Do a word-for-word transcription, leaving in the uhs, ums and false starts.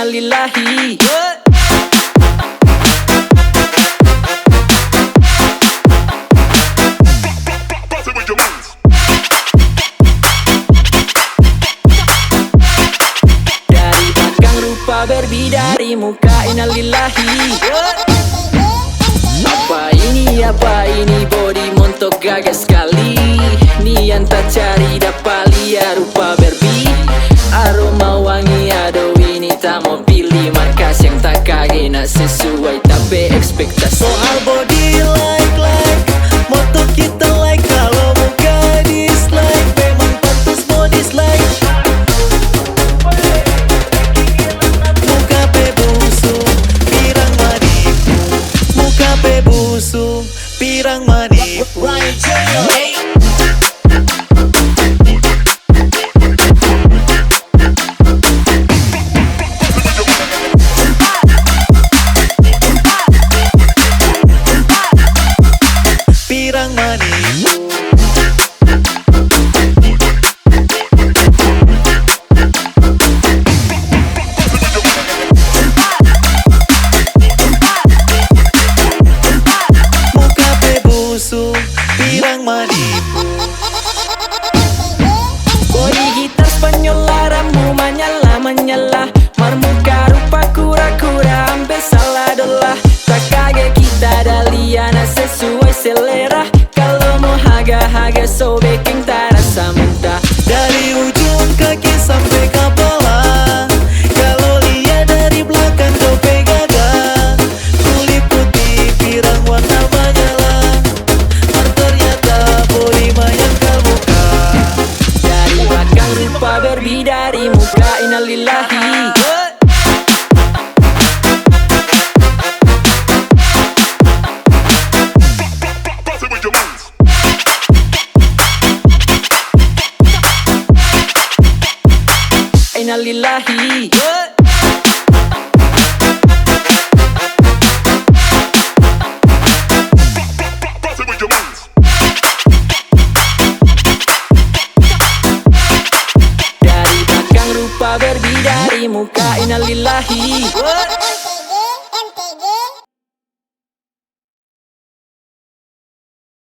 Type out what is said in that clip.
Lillahi. Dari blakang rupa Barbie, dari muka innalillahi. Apa ini, apa ini, body montok gaga skali. Nian ta cari dapa lia rupa Barbie. Aroma wangi, adoh ini ta mo pili, mar kasiang ta kage na sesuai ta pe ekspektasi. Soal body like, like, montok kita like, kalo muka dislike, memang pantas mo dislike. Muka pe busu, pirang manipu. Muka pe busu, pirang manipu. Pirang manipu. Muka pe busu, pirang manipu. Body gitar Spanyol, rambu manyala-manyala, mar muka rupa kura-kura, ambe sala dola. Ta kage kita da lia na sesuai selera. Kalo mo haga-haga so beking ta rasa muntah. Dari ujung kaki sampe kapala, kalo lia dari blakang dong pe gaga. Kulit putih, pirang warna manyala, mar ternyata body manyangkal muka. Dari blakang rupa Barbie, dari muka innalillahi. Innalillahi. Dari blakang rupa Barbie, dari muka innalillahi.